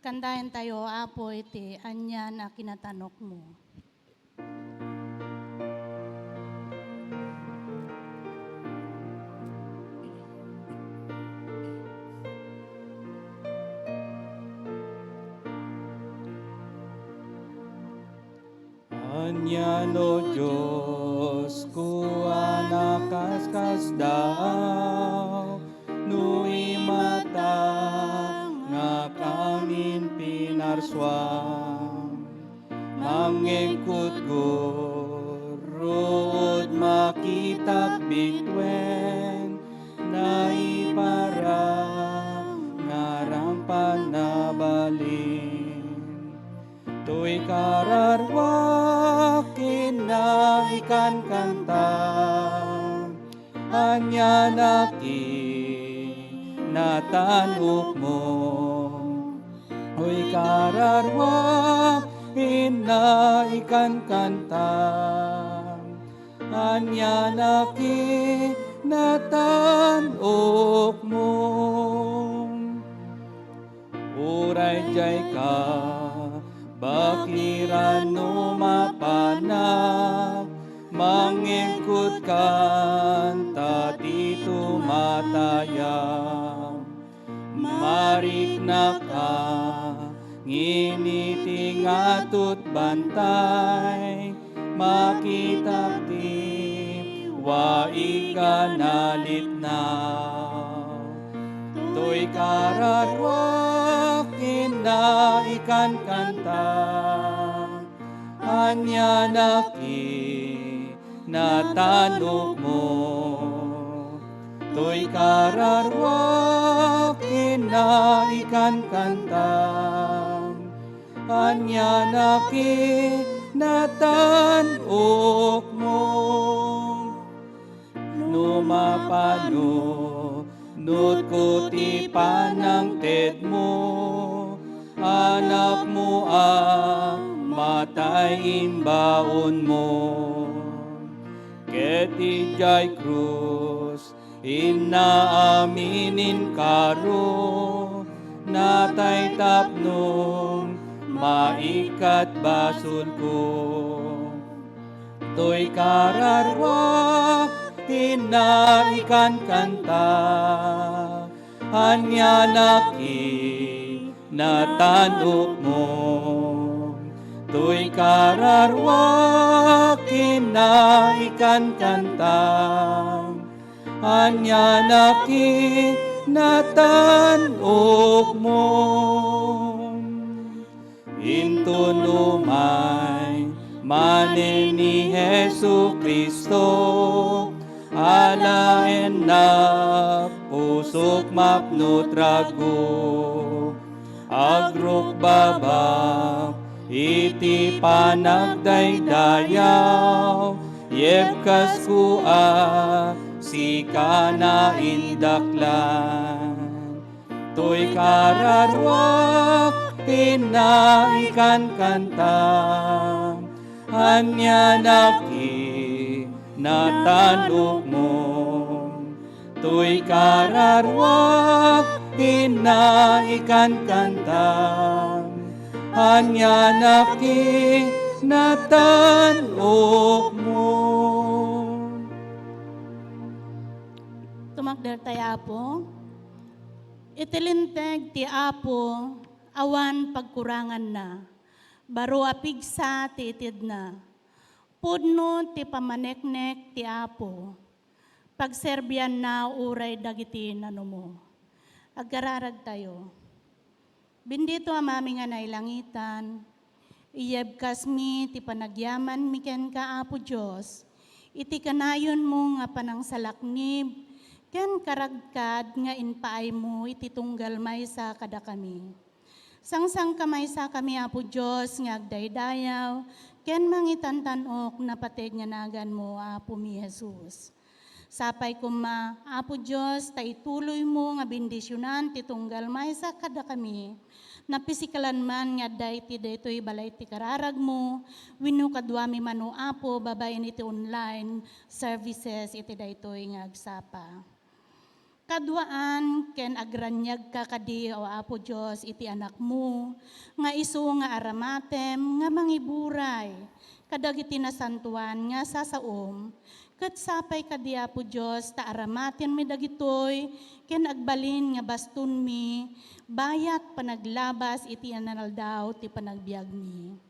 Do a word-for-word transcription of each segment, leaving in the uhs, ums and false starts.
Kantaentayo, Apo, iti anian a kinatanokmo. Anian, O Dios, kua, nakaskasdaaw, no imata nga kamin pinarsuam. Mangngegkot gurud, makitak bituen, naiparang nga rang panabalin. Toy kararwak, inna ikankanta, anian a kinatanokmo. Toy kararwak, inna ikankanta, anian a kinatanokmo. Uray diay ka bakiran no mapanak, mangngegkot kanta ti tumatayab. Mariknaka ngin iti ngatut bantay, makitak ti waig a nalitnaw. Toy kararwak, inna ikankanta, anian a kinatanokmo. Toy kararwak, inna ikankanta, anian a kinatanokmo. No mapanunotko ti panangtedmo, anakmo a matay imbaonmo. Ket idiay krus, inna amin inkaro, natay tapno maikkat basolko. Toy kararwak, inna ikankanta, anian a kinatanokmo. Toy kararwak, inna ikankanta, anian a kinatanokmo. Inton umay manen ni Jesu-Cristo, alaenna pusok mapno ti rago. Agrukbabak iti panagdaydayaw, yebkasko a sika naindaklan. Toy kararwak, inna ikankanta, anian a kinatanokmo. Toy kararwak, inna ikankanta, anian a kinatanokmo. Tumakder tayo, Apo. Iti linteg ti Apo, awan pagkuranganna. Baro a pigsa ti itedna. Pudno ti pammaneknek ti Apo. Pagserbianna uray dagiti nanumo. Agkararagtayo. Bendito Amami nga nailangitan, iyebkasmi ti panagyamanmi kenka, Apo Dios, iti kanayonmo nga panangsalaknib ken karagkad nga impaaymo iti tunggal maysa kadakami. Sangsangkamaysakami, Apo Dios, nga agdaydayaw ken mangitantan-ok napateg nga naganmo, Apomi Jesus. Sapay koma, Apo Dios, ta ituloymo nga bendisionan ti tunggal maysa kadakami, napisikalan man nga adda iti daytoy balay ti kararagmo, wenno kaduami man, O Apo, babaen iti online services iti daytoy nga agsapa. Kaduaan ken agraniagka kadi, O Apo Dios, iti Anakmo, nga isu nga aramatem nga mangiburay kadagiti nasantoan nga sasaom. Ket sapay kadi, Apo Dios, ta aramatenmi dagitoy ken agbalin nga bastonmi bayat panaglabas iti inaldaw ti panagbiagmi.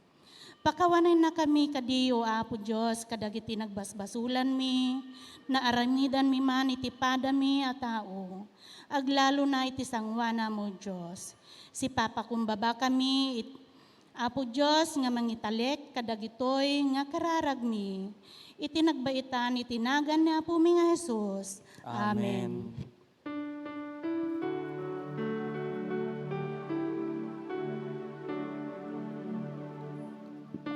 Pakawanennakami kadi, O Apo Dios, kadagiti nagbasbasolanmi, naaramidanmi man iti padami a tao, aglalona iti sangoanam, O Dios. Sipapakumbabakami it-, Apo Dios, nga mangitalek kadagitoy nga kararagmi, iti nagbaitan iti nagan ni Apomi nga Jesus. Amen. Amen.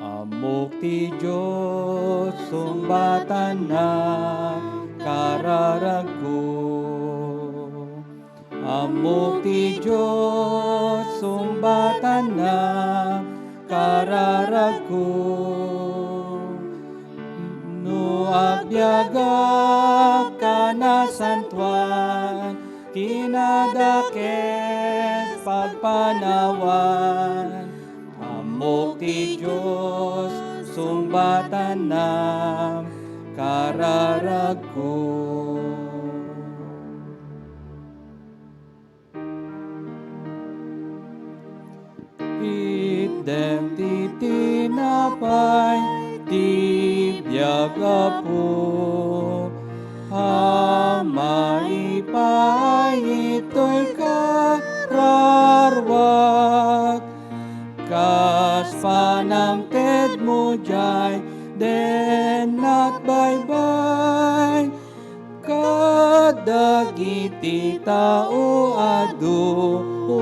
Ammok ti Dios, sungbatanna, kararagko. Ammok ti Dios, sungbatanna, kararagko. No agbiagak a nasantoan, kinadakes pagpanawan, ammok ti Dios, sungbatanna, kararagko. Itdem ti tinapay ti biag, Apo, a maipaay itoy kararagak, kas panangtedmo diay dennat baybay kadagiti tao a adunay.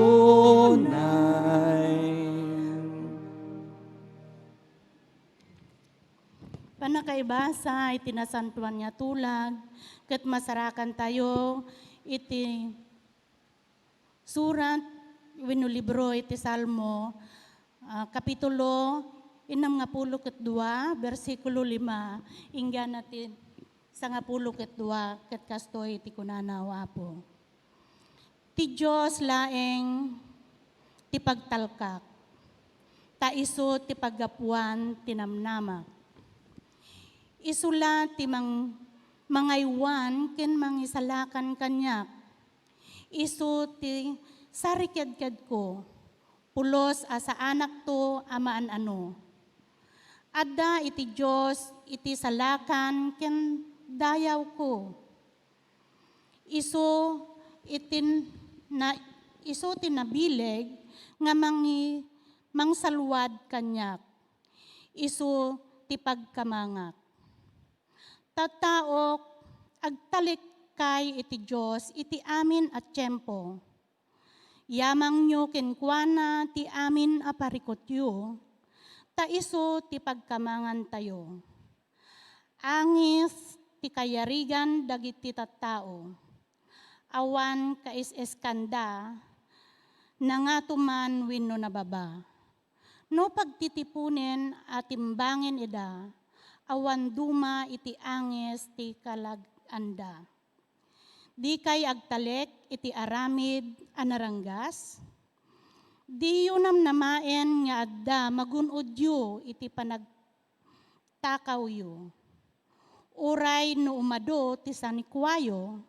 Pannakaibasa iti nasantoan nga tulag, ket masarakantayo iti surat wenno libro iti Salmo, ah, kapitulo innem nga pulo ket dua, bersikulo lima, inggana ti sangapulo ket dua, ket kastoy ti kunana, O Apo. Ti Dios laeng ti pagtalkak, ta isu ti paggapuan ti namnamak. Isu la ti mang-, mangaywan ken mangisalakan kaniak. Isu ti sarikedkedko, pulos a saanakto a maan-ano. Adda iti Dios iti salakan ken dayawko. Isu iti na-, isu ti nabileg nga mangi-, mangsalwad kaniak. Isu ti pagkamangak. Tattaok, agtalekkay iti Dios iti amin a tiempo. Yamangyo kenkuana ti amin a parikutyo, ta isu ti pagkamangantayo. Angis ti kayarigan dagiti tattao. Awan kais-iskanda, nangato man wenno nababa. No pagtitiponen a timbangen ida, awan duma iti angis ti kalag-anda. Dikay agtalek iti aramid a naranggas? Diyo namnamaen nga adda magun-odyo iti panagtakawyo. Uray no umado ti sanikuayo,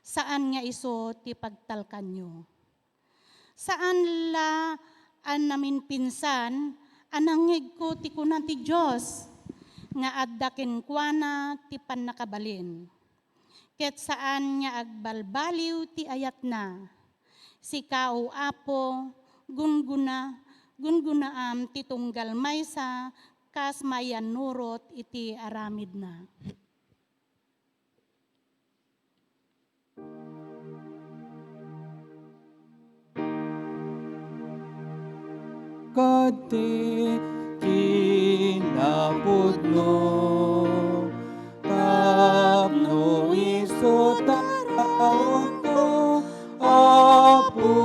saan nga isu ti pagtalkanyo. Saan la a naminpinsan a nangngegko ti kuna ti Dios, nga adda kenkuana ti pannakabalin, ket saan nga agbalbaliw ti ayatna. Sika, O Apo, gungguna-, gungunaam ti tunggal maysa kas mayannurot iti aramidna. Kadti kinapudno tapno isu tarawko, Apo,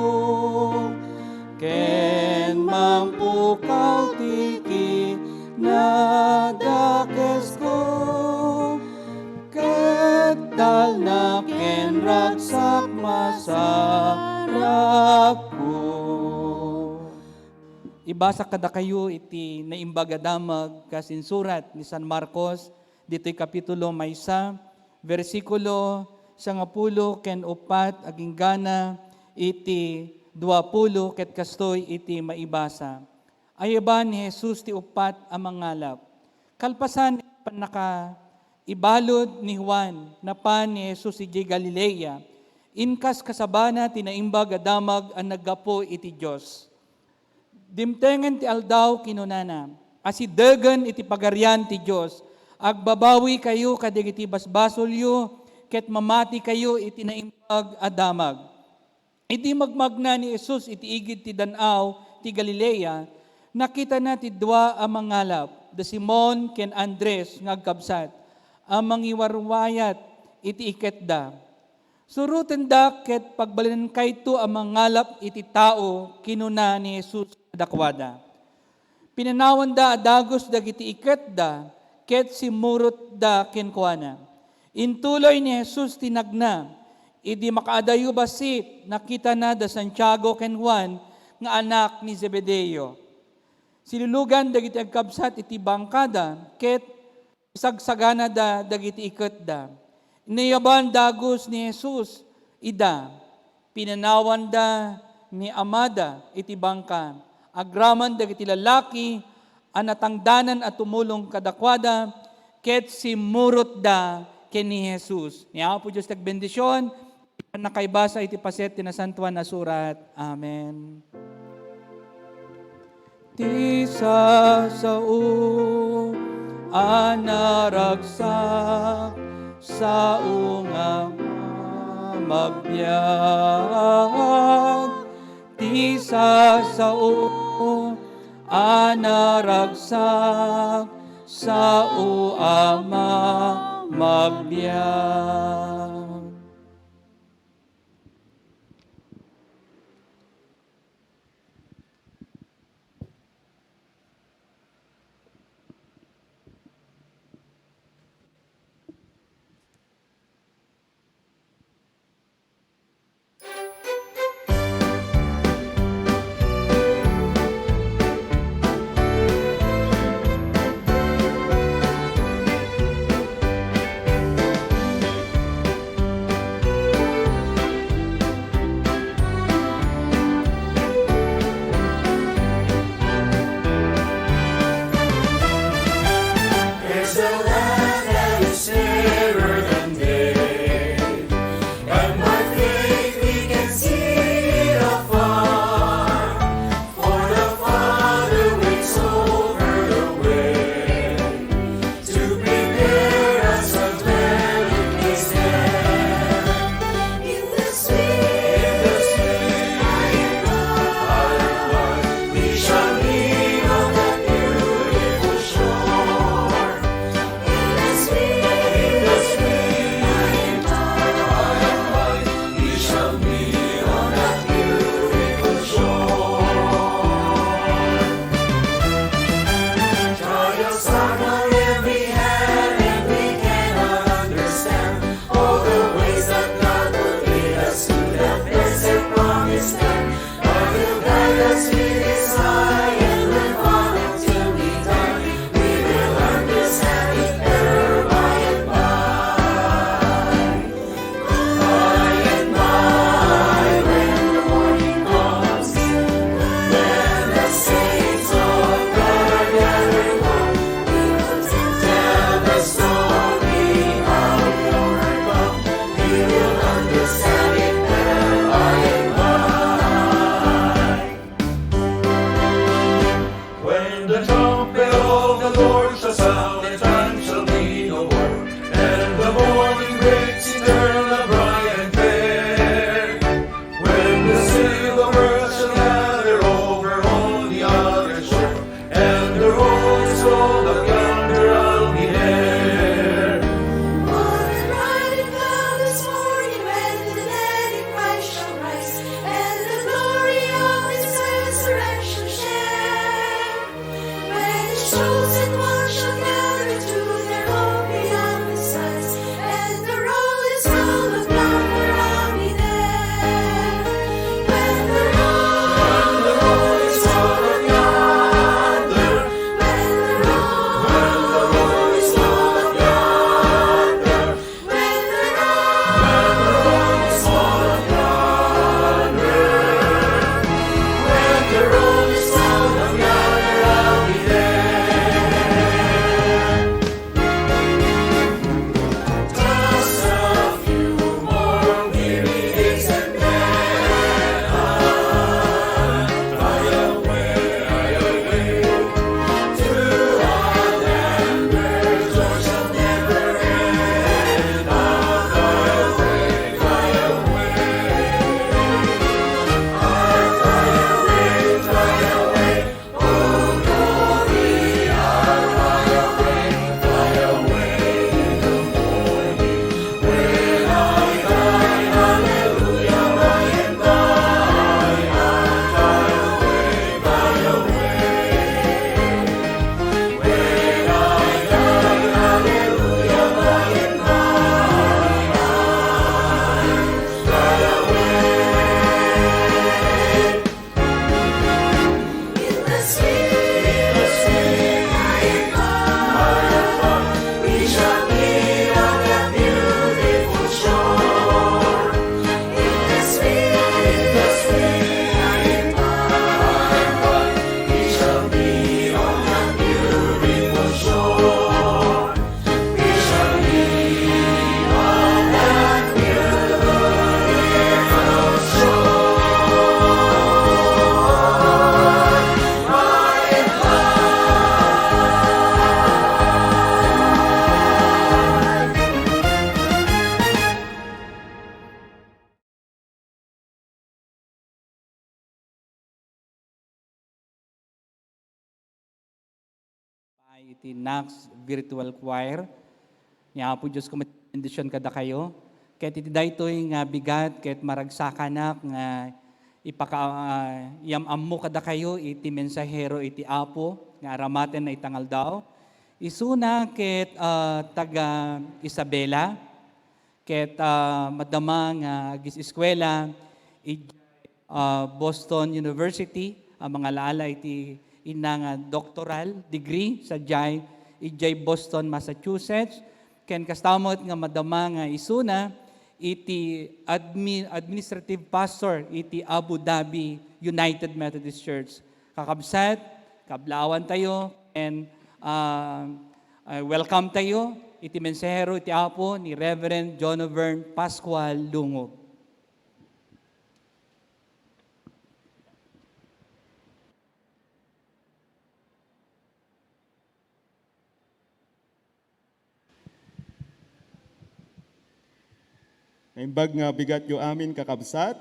ken mangpukaw ti kinadakesko. Ket talna ken ragsak masarapko. Ibasa kadakayo iti Naimbag a Damag kas insurat ni San Marcos, ditoy kapitulo maysa, bersikulo sangapulo ken uppat agingga na iti duapulo ket kastoy iti maibasa. Ayaban ni Jesus ti uppat a mangalap. Kalpasan ti pannakaibalud ni Juan, napan ni Jesus idiay Galilea. Inkas kasabana ti Naimbag a Damag a naggapu iti Dios. Dimtengen ti aldaw, kinunana, "Asidegen iti Pagarian ti Dios. Agbabawikayo kadagiti basbasolyo ket mamatikayo iti Naimbag a Damag." Idi magmagna ni Jesus iti igid ti dan-aw ti Galilea, nakitana ti dua a mangalap, da Simon ken Andres nga agkabsat, a mangiwarwayat iti iketda. "Surotenda ket pagbalinenkayto a mangalap iti tao," kinuna ni Jesus kadakuada. Pinanawanda a dagus dagiti iketda ket simmurotda kenkuana. Intuloy ni Jesus ti nagna. Idi makaadayo bassit, nakitana da Santiago ken Juan nga anak ni Zebedeo. Silulugan dagiti agkabsat iti bangkada ket isagsaganada dagiti iketda. Inayaban dagus ni Jesus ida. Pinanawanda ni amada iti bangka agraman dagiti lalaki a natangdanan a tumulong kadakuada, ket simmurotda ken ni Jesus. Ni Apo Dios ti agbendision, nakaibasa iti paset ti Nasantoan a Surat. Amen. Ti sasao a naragsak, sao nga magbiag. Ti sasao a naragsak, sao a ma-, magbiag. There's a land that is fairer than day, and by faith we can see it afar. For the Father waits over the way to prepare us a dwelling place there. In the sweet, in the sweet by and by, we shall meet on that beautiful shore. In iti Nax Virtual Choir. Ni Apo Dios koma bendision kadakayo. Ket iti daytoy nga bigat, ket maragsakanak nga ipaka-, ah, yam-ammo kadakayo iti mensahero iti Apo nga aramaten na itang aldaw. Isuna ket, ah, taga Isabela, ket, ah, madama nga agis-eskuela idiay, ah, Boston University, a mangalaala iti inna nga doctoral degree sadiay idiay Boston, Massachusetts. Ken kasta met nga madama nga isuna iti admi-, administrative pastor iti Abu Dhabi United Methodist Church. Kakabsat, kablaawan tayo, and, ah, ah, welcome tayo iti mensahero iti Apo ni Reverend John Overn Pascual Lungob. Naimbag nga bigatyo amin, kakabsat,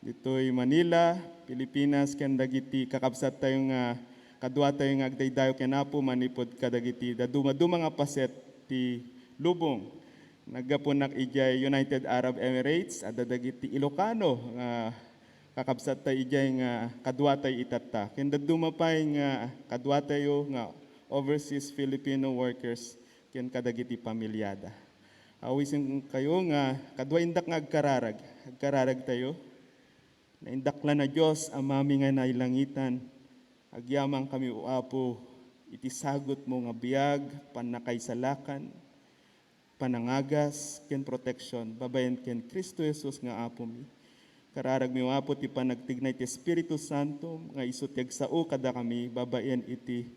ditoy Manila, Pilipinas, ken dagiti kakabsat tayo nga kadua tayo nga agdaydayaw ken Apo manipud kadagiti daduma-duma nga paset ti lubong. Naggapunak idiay United Arab Emirates, adda dagiti Ilocano nga kakabsat tayo idiay nga kadua tayo itatta. Ken dadduma pay nga kadua tayo nga overseas Filipino workers ken kadagiti pamiliada. Awisen kayo nga kadua indak nga agkararag. Agkararag tayo. Naindaklan a Dios, Amami nga nailangitan, agyaman kami, O Apo, iti sagutmo nga biag, pannakaisalakan, panangagas, ken proteksion babaen ken Cristo Jesus nga Apomi. Kararagmi, O Apo, ti panagtignay ti Espiritu Santo nga isu ti agsao kadakami babaen iti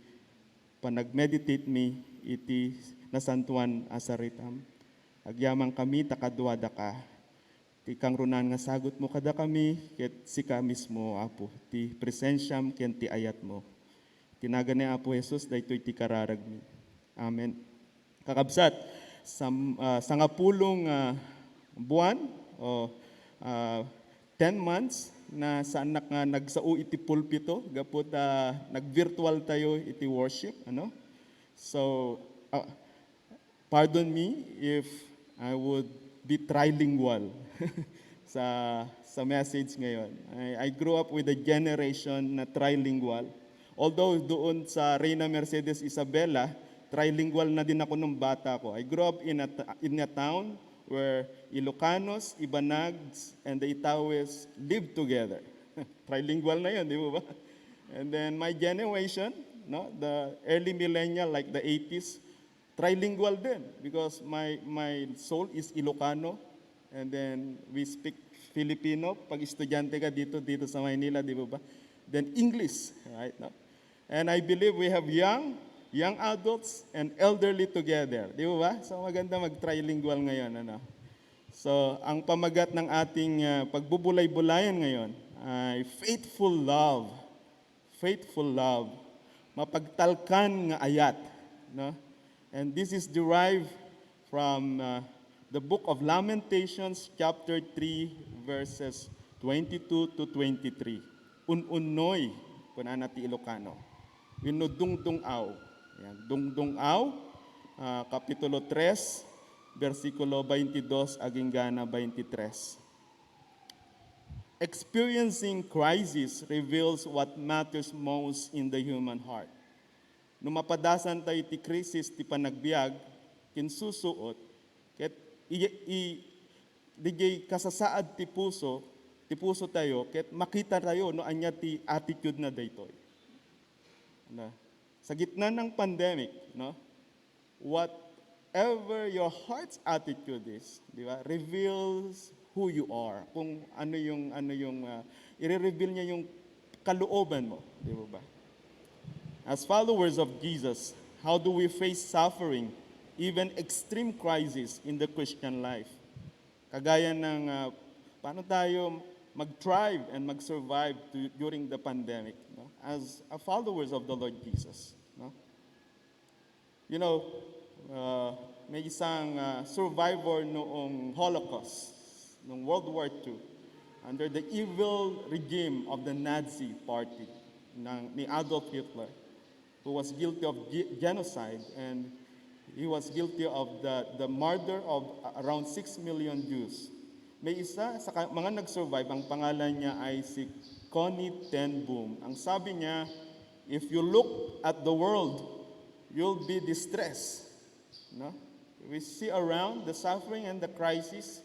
panagmeditate mi iti nasantoan a saritam. Agyamankami ta kaduadaka. Ti kangrunaan nga sagutmo kadakami, ket sika mismo, Apo, ti presensiam ken ti ayatmo. Ti nagan ni Apo Jesus, daytoy ti kararagmi. Amen. Kakabsat, sam-, ah, sangapulo nga buwan, o, ah, ten months na saannak nga nagsao iti pulpito gapu ta nag-virtual tayo iti worship, ano? So, ah, pardon me if I would be trilingual sa, sa message ngayon. I, I grew up with a generation na trilingual. Although doon sa Reyna Mercedes Isabela, trilingual na din ako nung bata ko. I grew up in a, t-, in a town where Ilocanos, Ibanags, and the Itaoes lived together. Trilingual na yun, di ba? And then my generation, no, the early millennial, like the eighties, trilingual din because my, my soul is Ilocano, and then we speak Filipino pag estudyante ka dito, dito sa Maynila, di ba? Then English, right? No? And I believe we have young, young adults and elderly together, di ba? So maganda mag-trilingual ngayon, ano? So ang pamagat ng ating, ah, pagbubulay-bulayan ngayon ay faithful love. Faithful love, mapagtalkan nga ayat, no? And this is derived from, uh, the book of Lamentations, chapter three, verses twenty-two to twenty-three. Un-unnoy, kunana ti Ilocano. Wenno dungdung-aw. Yan, dungdung-aw, ah, Kapitulo tres, bersikulo twenty-dos aginggana twenty-tres. Experiencing crisis reveals what matters most in the human heart. No mapadasan tayo ti krisis ti panagbiag, kinsusuot, ket i-, i-, didiay kasasaad ti puso, ti puso tayo, ket makita tayo no ania ti attitude na daytoy. Na, sa gitna ng pandemic, no? Whatever your heart's attitude is, di ba, reveals who you are. Kung ano yung, ano yung, ah, i-reveal niya yung kalooban mo, di ba ba? As followers of Jesus, how do we face suffering, even extreme crisis in the Christian life? Kagaya ng, ah, paano tayo mag-thrive and mag-survive to, during the pandemic, no? As a followers of the Lord Jesus, no? You know, uh, may isang, uh, survivor noong Holocaust, noong World War Two, under the evil regime of the Nazi Party ng, ni Adolf Hitler. who was guilty of ge-, genocide, and he was guilty of the, the murder of around six million Jews. May isa sa ka-, mga nag-survive, ang pangalan niya ay si Corrie ten Boom. Ang sabi niya, "If you look at the world, you'll be distressed." No? We see around the suffering and the crisis,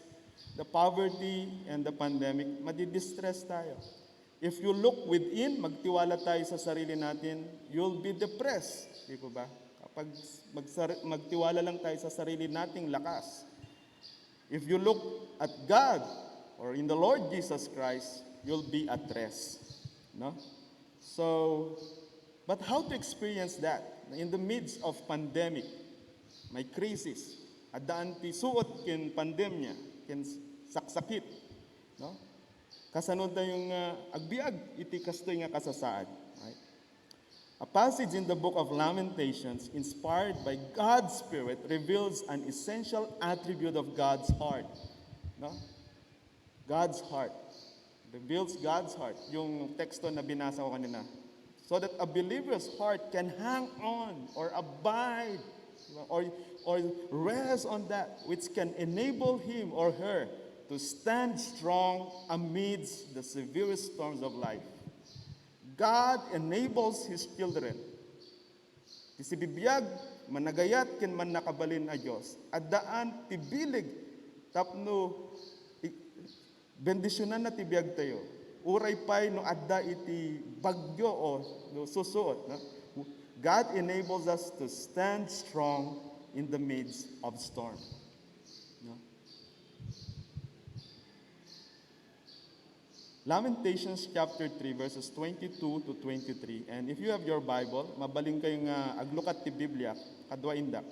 the poverty and the pandemic, madidistress tayo. If you look within, magtiwala tayo sa sarili natin, you'll be depressed. Di po ba? Kapag magsar-, magtiwala lang tayo sa sarili nating lakas. If you look at God or in the Lord Jesus Christ, you'll be at rest. No? So, but how to experience that? In the midst of pandemic, may crisis, addaan ti suot ken pandemia, ken saksakit, no? Kasano tayo nga agbiag iti kastoy nga kasasaad? Right? A passage in the book of Lamentations, inspired by God's Spirit, reveals an essential attribute of God's heart. No? God's heart. Reveals God's heart. Yung teksto na binasa ko kanina. So that a believer's heart can hang on or abide or, or rest on that which can enable him or her to stand strong amidst the severest storms of life. God enables His children. Ti sibibiag, managayat ken mannakabalin a Dios, addaan ti bileg tapno i-, bendisionanna ti biagtayo. Uray pay no adda iti bagyo o no susuot, no? God enables us to stand strong in the midst of storm. No? Lamentations chapter three, verses twenty-two to twenty-three. And if you have your Bible, mabalin kayo nga aglukat ti Biblia, kadua indak.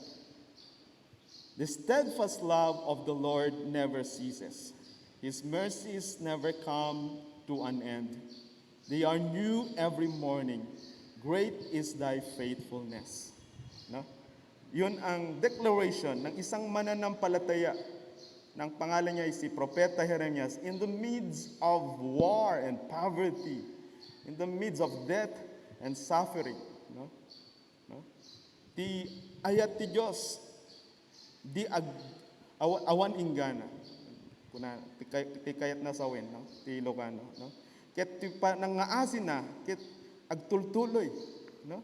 "The steadfast love of the Lord never ceases. His mercies never come to an end. They are new every morning. Great is thy faithfulness." No? Yun ang declaration ng isang mananampalataya na ang pangalan niya ay si Propeta Jeremias, in the midst of war and poverty, in the midst of death and suffering, no? No? Ti ayat ti Dios, di ag-, awa-, awan inggana. Kuna, ti kay-, ti kayat na sawen, no? Ti Ilocano, no? Ket ti pa-, nangngaasi na, ket agtultuloy, no?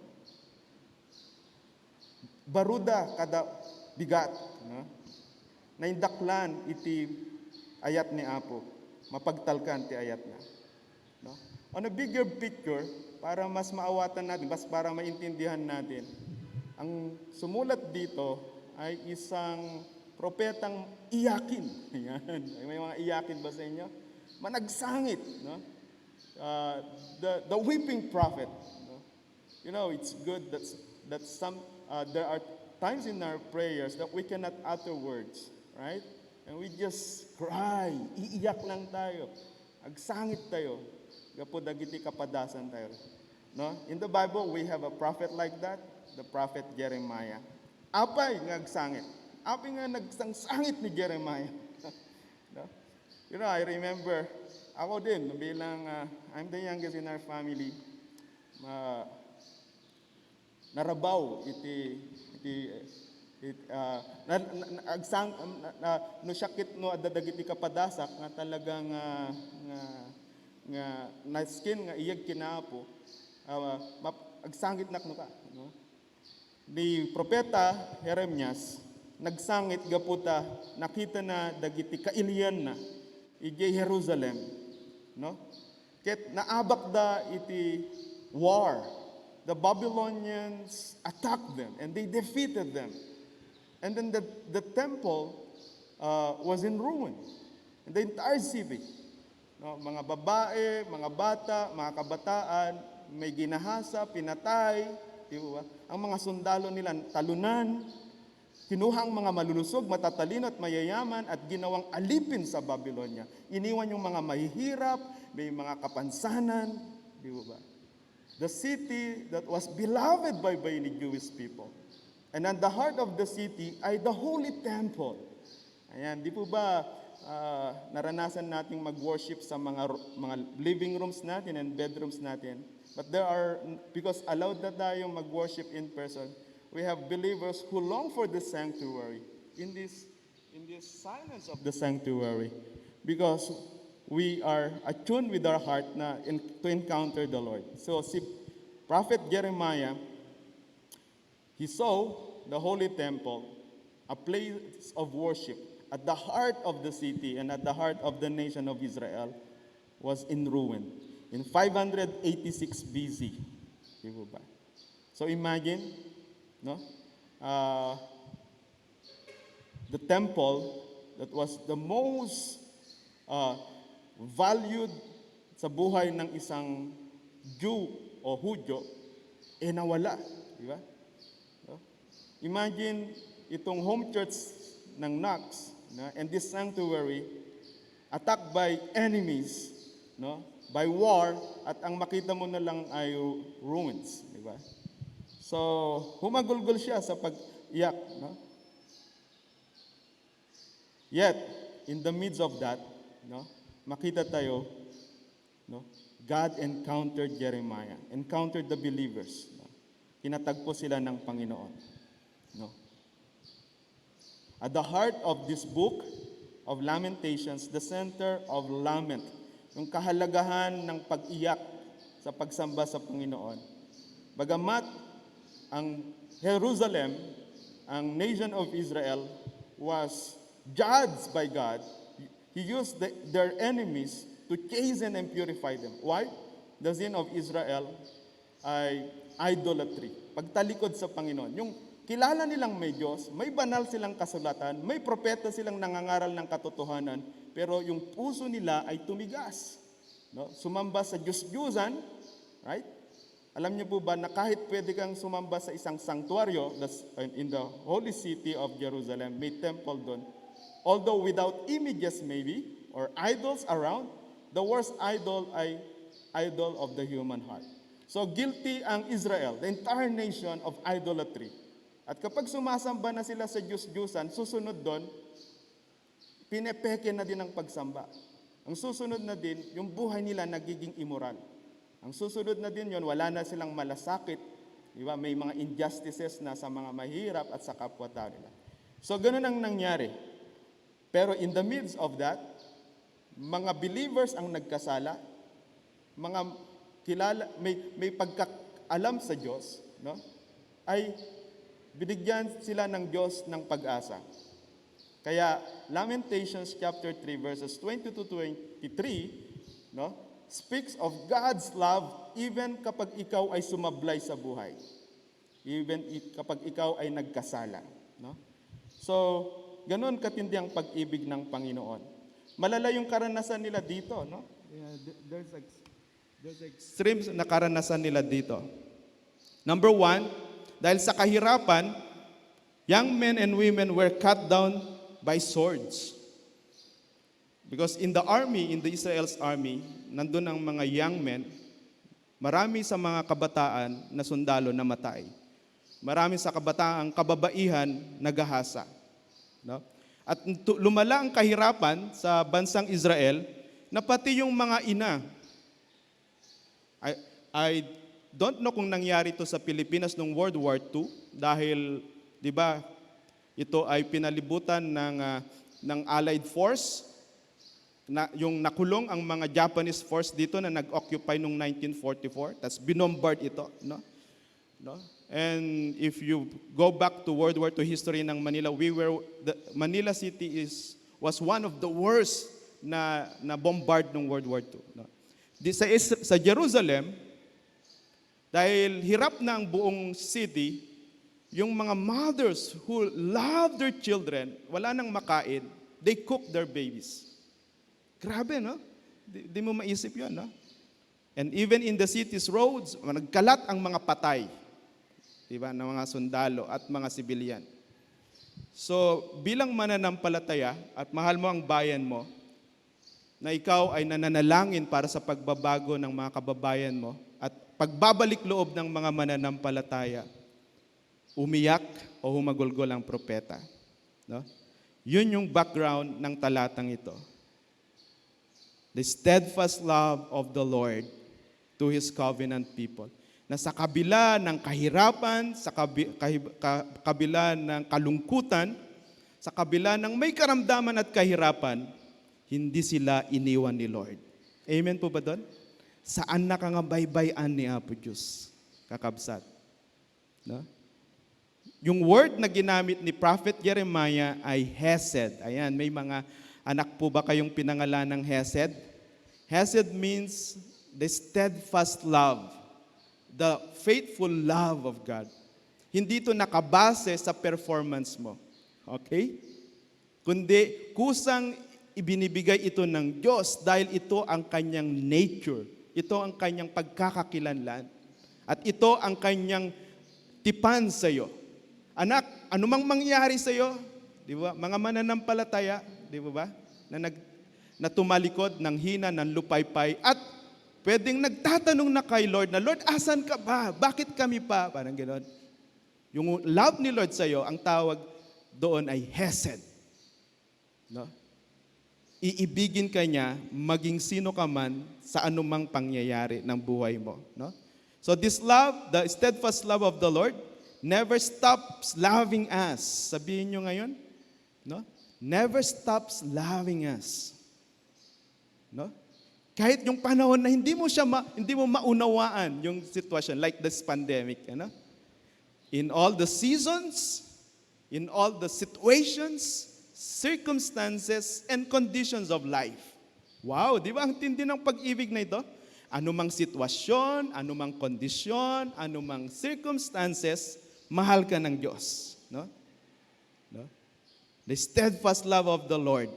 Baruda kada bigat, no? Naindaklan iti ayat ni Apo, mapagtalkan ti ayatna. No? On a bigger picture, para mas maawatan natin, mas para maintindihan natin, ang sumulat dito ay isang propetang iyakin. Ayan. May mga iyakin ba sa inyo? Managsangit, no? Uh, the, the weeping prophet, no? You know, it's good that, that some, uh, there are times in our prayers that we cannot utter words, right? And we just cry, iiyak lang tayo, agsangit tayo, gapu dagiti kapadasan tayo. No? In the Bible, we have a prophet like that, the prophet Jeremiah. Apay nga agsangit? Apay nga nagsangsangit ni Jeremiah? No? You know, I remember, ako din, bilang, uh, I'm the youngest in our family, ma-, narabaw iti, iti, it-, ah, na, na, na, agsang-, na, na, no siak ket no adda dagiti kapadasak nga talagang, ah, nga, nga nasken nga iyeg ken Apo, ah, map-, agsangitnak no ka, no? Ni Propeta Jeremias, nagsangit gapu ta nakitana dagiti kailianna idiay Jerusalem, no? Ket naabakda iti war. The Babylonians attacked them and they defeated them. And then the, the temple, uh, was in ruin. And the entire city, no, mga babae, mga bata, mga kabataan, may ginahasa, pinatay, di ba? Ang mga sundalo nila, talunan, kinuha ang mga malulusog, matatalino at mayayaman at ginawang alipin sa Babylonia. Iniwan yung mga mahihirap, may mga kapansanan, di ba? The city that was beloved by, by the Jewish people. And at the heart of the city ay the holy temple. Ayan, di po ba, ah, naranasan nating mag-worship sa mga ru-, mga living rooms natin and bedrooms natin? But there are, because allowed na tayo mag-worship in person, we have believers who long for the sanctuary in this, in this silence of the sanctuary, because we are attuned with our heart na in, to encounter the Lord. So si Prophet Jeremiah, he saw the holy temple, a place of worship, at the heart of the city and at the heart of the nation of Israel was in ruin in five hundred eighty-six B C. Di po ba? So imagine, no? Uh, the temple that was the most uh, valued sa buhay ng isang Jew o Hudyo, eh nawala. Di ba? No? Imagine itong home church ng Knox, no? And this sanctuary attacked by enemies, no? By war, at ang makita mo na lang ay ruins, di ba? So, humagulgol siya sa pag-iyak, no? Yet, in the midst of that, no, makita tayo, no, God encountered Jeremiah, encountered the believers. No? Kinatagpo sila ng Panginoon. No? At the heart of this book of Lamentations, the center of lament, yung kahalagahan ng pag-iyak sa pagsamba sa Panginoon. Bagamat ang Jerusalem, ang nation of Israel, was judged by God, He used the, their enemies to chasten and purify them. Why? The sin of Israel ay idolatry, pagtalikod sa Panginoon. Yung kilala nilang may Diyos, may banal silang kasulatan, may propeta silang nangangaral ng katotohanan, pero yung puso nila ay tumigas. No? Sumamba sa Diyos-Diyosan, right? Alam niyo po ba na kahit pwede kang sumamba sa isang sanctuaryo, that's in the holy city of Jerusalem, may temple doon, although without images maybe, or idols around, the worst idol ay idol of the human heart. So guilty ang Israel, the entire nation, of idolatry. At kapag sumasamba na sila sa Diyos-Diyosan, susunod doon, pinepeke na din ang pagsamba. Ang susunod na din, yung buhay nila nagiging immoral. Ang susunod na din yon, wala na silang malasakit. Di ba? May mga injustices na sa mga mahirap at sa kapwa-tao nila. So, ganun ang nangyari. Pero in the midst of that, mga believers ang nagkasala, mga kilala, may, may pagkaalam sa Diyos, no? Ay binigyan sila ng Diyos ng pag-asa. Kaya Lamentations chapter three, verses twenty to twenty-three, no, speaks of God's love even kapag ikaw ay sumablay sa buhay. Even i-, kapag ikaw ay nagkasala, no? So, ganun katindi ang pag-ibig ng Panginoon. Malala yung karanasan nila dito, no? Yeah, th-, there's ex-, there's extremes na karanasan nila dito. Number one, dahil sa kahirapan, young men and women were cut down by swords. Because in the army, in the Israel's army, nandun ang mga young men, marami sa mga kabataan na sundalo namatay. Marami sa kabataan, kababaihan, nagahasa. No? At tu-, lumala ang kahirapan sa bansang Israel na pati yung mga ina, I, I don't know kung nangyari ito sa Pilipinas nung World War Two, dahil, di ba, ito ay pinalibutan ng, ah, ng Allied Force, na, yung nakulong ang mga Japanese force dito na nag-occupy nung nineteen forty-four, tas binombard ito, no? No? And if you go back to World War Two history ng Manila, we were, the Manila City is, was one of the worst na, na bombard nung World War Two, no? Di, sa Is-, sa Jerusalem, dahil hirap na ang buong city, yung mga mothers who love their children, wala nang makain, they cook their babies. Grabe, no? Di, di mo maisip yon, no? And even in the city's roads, nagkalat ang mga patay, di ba, ng mga sundalo at mga sibilyan. So, bilang mananampalataya at mahal mo ang bayan mo, na ikaw ay nananalangin para sa pagbabago ng mga kababayan mo at pagbabalik loob ng mga mananampalataya, umiyak o humagulgol ang propeta. No? Yun yung background ng talatang ito. The steadfast love of the Lord to His covenant people. Na sa kabila ng kahirapan, sa kabi-, kahib-, ka-, kabila ng kalungkutan, sa kabila ng may karamdaman at kahirapan, hindi sila iniwan ni Lord. Amen po ba doon? Saan na ka nga baybay-an ni Apo Diyos, kakabsat? No? Yung word na ginamit ni Prophet Jeremiah ay hesed. Ayan, may mga anak po ba kayong pinangalan ng hesed? Hesed means the steadfast love, the faithful love of God. Hindi ito nakabase sa performance mo. Okay? Kundi kusang ibinibigay ito ng Diyos dahil ito ang kanyang nature. Ito ang kanyang pagkakakilanlan. At ito ang kanyang tipan sa iyo. Anak, anumang mangyari sa iyo, di ba? Mga mananampalataya, di ba ba? Na nag na tumalikod, nanghina, nanlupaypay, at pwedeng nagtatanong na kay Lord na, "Lord, asan ka ba? Bakit kami pa?" Parang ganoon. Yung love ni Lord sa iyo, ang tawag doon ay hesed. No? Iibigin ka niya maging sino ka man sa anumang pangyayari ng buhay mo, no? So this love, the steadfast love of the Lord, never stops loving us. Sabihin niyo ngayon, no? Never stops loving us. No? Kahit yung panahon na hindi mo siya ma-, hindi mo maunawaan yung sitwasyon, like this pandemic, ano? In all the seasons, in all the situations, circumstances, and conditions of life. Wow, di ba ang tindi ng pag-ibig na ito? Anumang sitwasyon, anumang kondisyon, anumang circumstances, mahal ka ng Diyos, no? No? The steadfast love of the Lord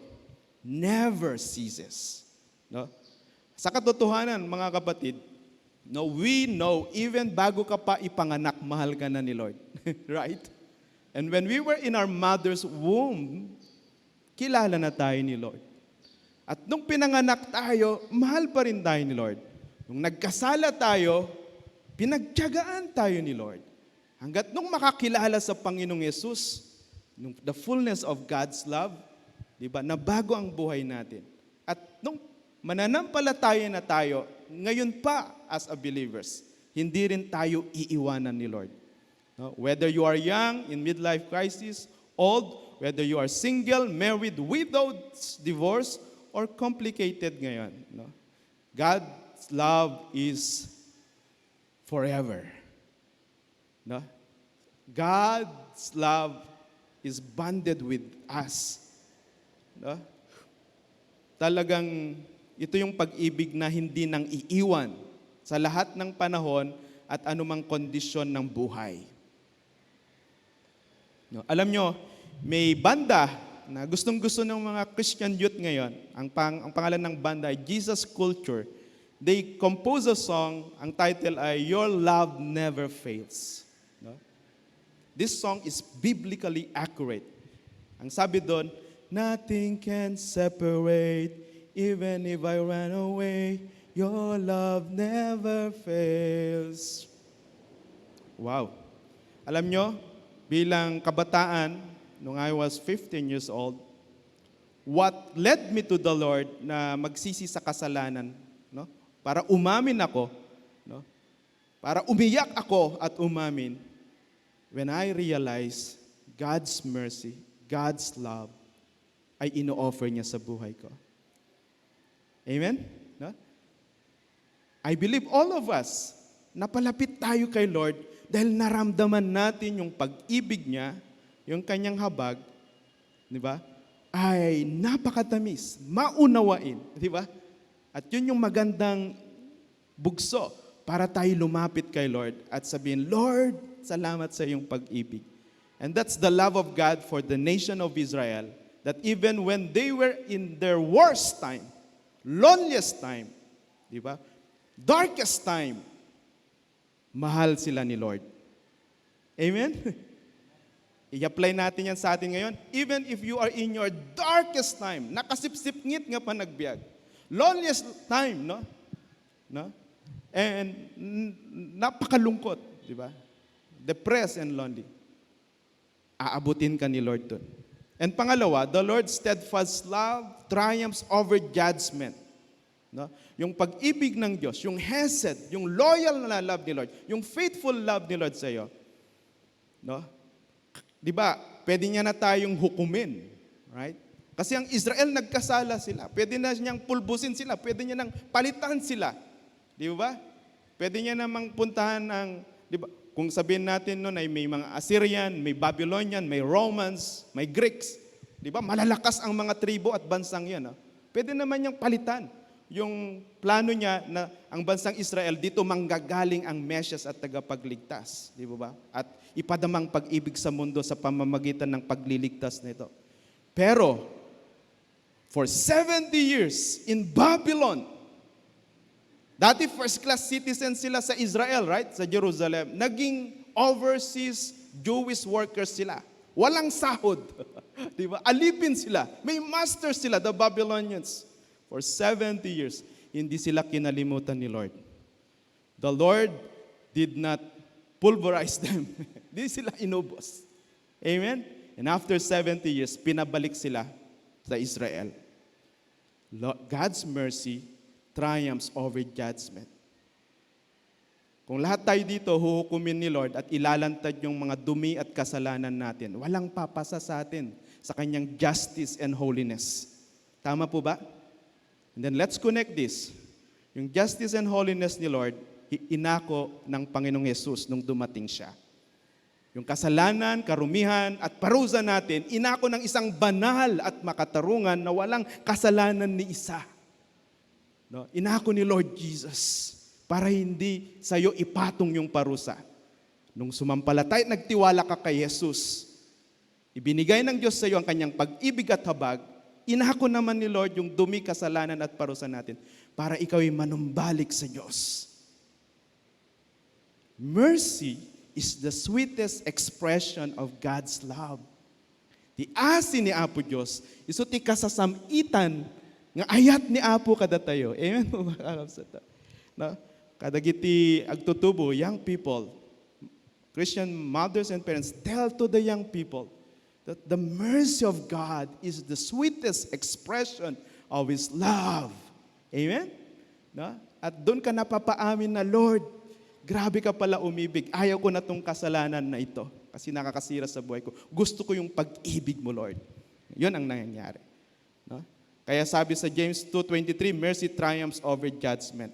never ceases. No? Sa katotohanan, mga kapatid, no, we know, even bago ka pa ipanganak, mahal ka na ni Lord. Right? And when we were in our mother's womb, kilala na tayo ni Lord. At nung pinanganak tayo, mahal pa rin tayo ni Lord. Nung nagkasala tayo, pinagtiyagaan tayo ni Lord. Hanggat nung makakilala sa Panginoong Yesus, nung the fullness of God's love, di ba, nabago ang buhay natin. At nung mananampalataya na tayo, ngayon pa as a believers, hindi rin tayo iiwanan ni Lord. No? Whether you are young, in midlife crisis, old, whether you are single, married, widowed, divorced, or complicated ngayon, no? God's love is forever. No? God's love is bonded with us. No? Talagang ito yung pag-ibig na hindi nang iiwan sa lahat ng panahon at anumang kondisyon ng buhay. No? Alam nyo, may banda na gustong-gusto ng mga Christian youth ngayon. Ang, pang, ang pangalan ng banda ay Jesus Culture. They compose a song, ang title ay Your Love Never Fails. No? This song is biblically accurate. Ang sabi doon, "Nothing can separate, even if I run away, your love never fails." Wow. Alam nyo, bilang kabataan, nung I was fifteen years old, what led me to the Lord na magsisi sa kasalanan, no? Para umamin ako, no? Para umiyak ako at umamin, when I realize God's mercy, God's love ay ino-offer niya sa buhay ko. Amen? No? I believe all of us, napalapit tayo kay Lord dahil naramdaman natin yung pag-ibig niya, yung kanyang habag, di ba? Ay napakatamis, maunawain, di ba? At yun yung magandang bugso para tayo lumapit kay Lord at sabihin, "Lord, salamat sa iyong pag-ibig." And that's the love of God for the nation of Israel, that even when they were in their worst time, loneliest time, di ba? Darkest time, mahal sila ni Lord. Amen? I-apply natin yan sa atin ngayon. Even if you are in your darkest time, nakasipsipngit nga panagbiag, loneliest time, no? No? And n- napakalungkot, di ba? Depressed and lonely. Aabutin ka ni Lord dun. And pangalawa, the Lord's steadfast love triumphs over judgment. No? Yung pag-ibig ng Diyos, yung hesed, yung loyal na love ni Lord, yung faithful love ni Lord sa'yo. No? Di ba, pwede niya na tayong hukumin. Right? Kasi ang Israel nagkasala sila. Pwede na niyang pulbusin sila. Pwede niya nang palitan sila. Di ba? Pwede niya namang puntahan ang, di ba? Kung sabihin natin noon ay may mga Assyrian, may Babylonian, may Romans, may Greeks. Di ba? Malalakas ang mga tribo at bansang yan. No? Pwede naman niyang palitan. Yung plano niya na ang bansang Israel, dito manggagaling ang Mesias at tagapagligtas. Di ba? At ipadamang pag-ibig sa mundo sa pamamagitan ng pagliligtas nito. Pero, for seventy years in Babylon, dati first class citizen sila sa Israel, right? Sa Jerusalem. Naging overseas Jewish workers sila. Walang sahod. Di ba? Alipin sila. May master sila, the Babylonians. For seventy years, hindi sila kinalimutan ni Lord. The Lord did not pulverize them. Di sila inubos. Amen? And after seventy years, pinabalik sila sa Israel. God's mercy triumphs over judgment. Kung lahat tayo dito huhukumin ni Lord at ilalantad yung mga dumi at kasalanan natin, walang papasa sa atin sa kanyang justice and holiness. Tama po ba? And then let's connect this. Yung justice and holiness ni Lord, inako ng Panginoong Yesus nung dumating siya. Yung kasalanan, karumihan, at parusa natin, inako ng isang banal at makatarungan na walang kasalanan ni isa. No? Inako ni Lord Jesus para hindi sa'yo ipatong yung parusa. Nung sumampalataya, nagtiwala ka kay Jesus, ibinigay ng Diyos sa'yo ang kanyang pag-ibig at habag, inako naman ni Lord yung dumi, kasalanan at parusa natin para ikaw ay manumbalik sa Diyos. Mercy is the sweetest expression of God's love. Ti asi ni Apo Dios, isu ti kasasam-itan nga ayat ni Apo kadatayo. Amen po, mga kakabsat? No? Kadagiti agtutubo, young people, Christian mothers and parents, tell to the young people that the mercy of God is the sweetest expression of His love. Amen? No? At doon ka napapaamin na, "Lord, grabe ka pala umibig. Ayaw ko na tong kasalanan na ito kasi nakakasira sa buhay ko. Gusto ko yung pag-ibig mo, Lord." Yun ang nangyayari. No? Kaya sabi sa James two twenty-three, "Mercy triumphs over judgment."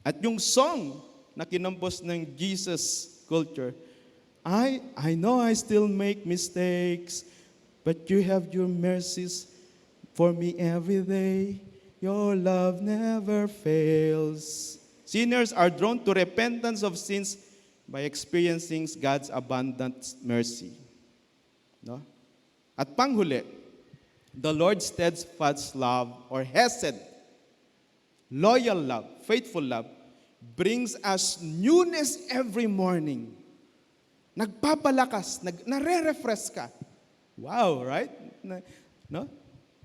At yung song na kinompose ng Jesus Culture, "I, I know I still make mistakes, but you have your mercies for me every day. Your love never fails." Sinners are drawn to repentance of sins by experiencing God's abundant mercy. No? At panghuli, the Lord's steadfast love or hesed, loyal love, faithful love, brings us newness every morning. Nagpapalakas, nag, nare-refresh ka. Wow, right? Na, no?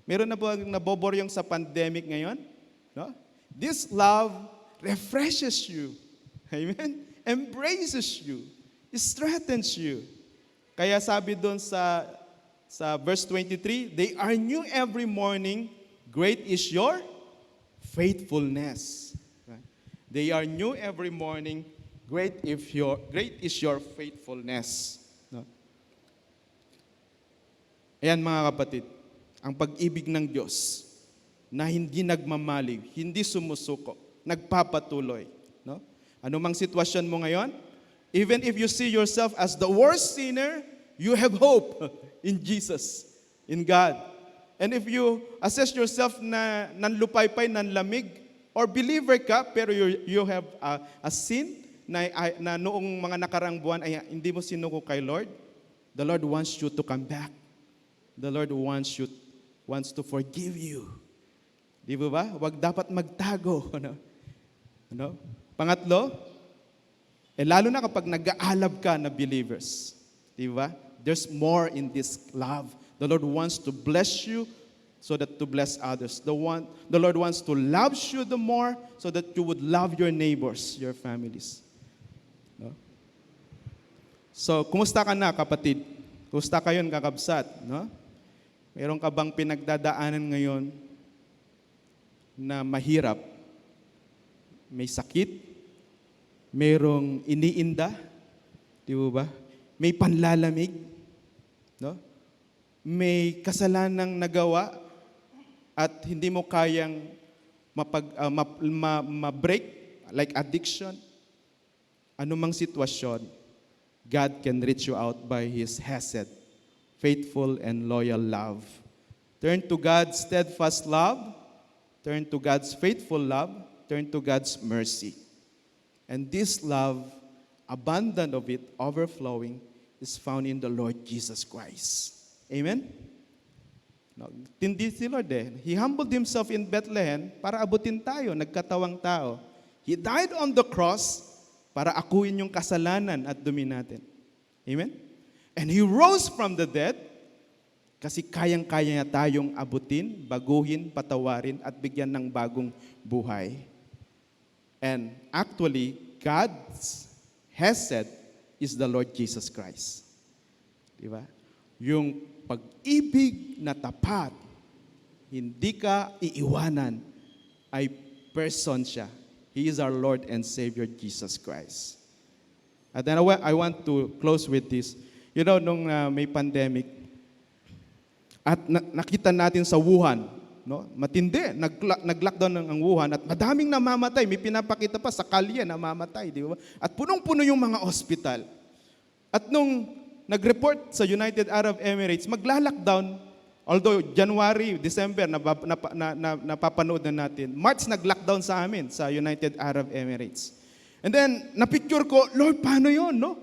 Meron na ba naboboryong sa pandemic ngayon? No? This love refreshes you. Amen? Embraces you. Strengthens you. Kaya sabi doon sa, sa verse twenty-three, "They are new every morning. Great is your faithfulness." Right? "They are new every morning. Great is your, great is your faithfulness." No? Ayan, mga kapatid, ang pag-ibig ng Diyos na hindi nagmamaliw, hindi sumusuko, nagpapatuloy, no? Anumang sitwasyon mo ngayon, even if you see yourself as the worst sinner, you have hope in Jesus, in God. And if you assess yourself na nanlupaypay, nanlamig, or believer ka, pero you, you have a, a sin na, na noong mga nakaraang buwan ay hindi mo sinuko kay Lord, the Lord wants you to come back. The Lord wants you, wants to forgive you. Di ba ba? Huwag dapat magtago. Ano? Ano? Pangatlo, eh, lalo na kapag nag-aalab ka na believers. Di ba? There's more in this love. The Lord wants to bless you so that to bless others. The one, the Lord wants to love you the more so that you would love your neighbors, your families. No? So, kumusta ka na, kapatid? Kumusta kayon, kakabsat? No? Meron ka bang pinagdadaanan ngayon? na mahirap. May sakit, mayroong iniinda, di ba? May panlalamig, no? May kasalanang nagawa at hindi mo kayang mapag-, ah, ma-, ma-, ma-break, like addiction. Anumang sitwasyon, God can reach you out by His hesed, faithful and loyal love. Turn to God's steadfast love, turn to God's faithful love, turn to God's mercy. And this love, abundant of it, overflowing, is found in the Lord Jesus Christ. Amen? No, tindi si Lord eh. He humbled himself in Bethlehem para abutin tayo, nagkatawang tao. He died on the cross para akuin yung kasalanan at dumi natin. Amen? And He rose from the dead kasi kayang-kaya niya tayong abutin, baguhin, patawarin, at bigyan ng bagong buhay. And actually, God's hesed is the Lord Jesus Christ. Di ba? Yung pag-ibig na tapat, hindi ka iiwanan, ay person siya. He is our Lord and Savior, Jesus Christ. And then I wa-, I want to close with this. You know, nung, ah, may pandemic, at na-, nakita natin sa Wuhan, no? Matindi, nag-, nag-lockdown ang, ang Wuhan at madaming namamatay. May pinapakita pa sa kalye, namamatay, di ba? At punong-puno yung mga ospital. At nung nag-report sa United Arab Emirates, magla-lockdown, although January, December, nabab-, napa-, na, na, napapanood na natin. March, nag-lockdown sa amin, sa United Arab Emirates. And then, napicture ko, "Lord, paano yon, no?"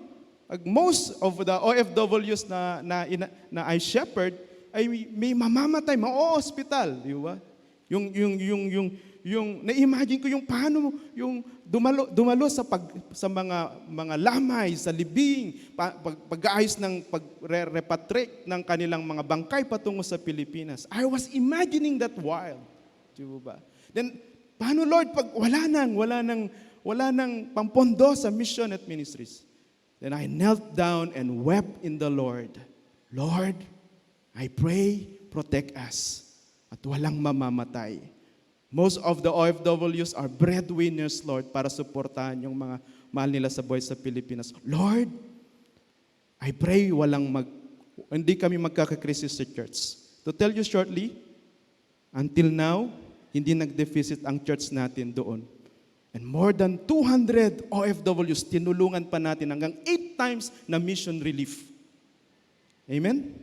Ag-, most of the O F Ws na, na, ina-, na I shepherd ay may, may mamamatay, ma-ospital, di ba? Yung, yung, yung, yung, yung, na-imagine ko yung paano yung dumalo, dumalo sa pag-, sa mga, mga lamay, sa libing, pa-, pag-, pag-aayos ng pag-repatriate ng kanilang mga bangkay patungo sa Pilipinas. I was imagining that while, di ba? Then, paano, Lord, pag wala nang, wala nang, wala nang pampondo sa mission at ministries? Then I knelt down and wept in the Lord. "Lord, I pray, protect us. At walang mamamatay." Most of the O F Ws are breadwinners, Lord, para suportahan yung mga mahal nila sa buhay sa Pilipinas. "Lord, I pray walang mag-, hindi kami magkakakrisis sa church." To tell you shortly, until now, hindi nag-deficit ang church natin doon. And more than two hundred O F Ws, tinulungan pa natin hanggang eight times na mission relief. Amen?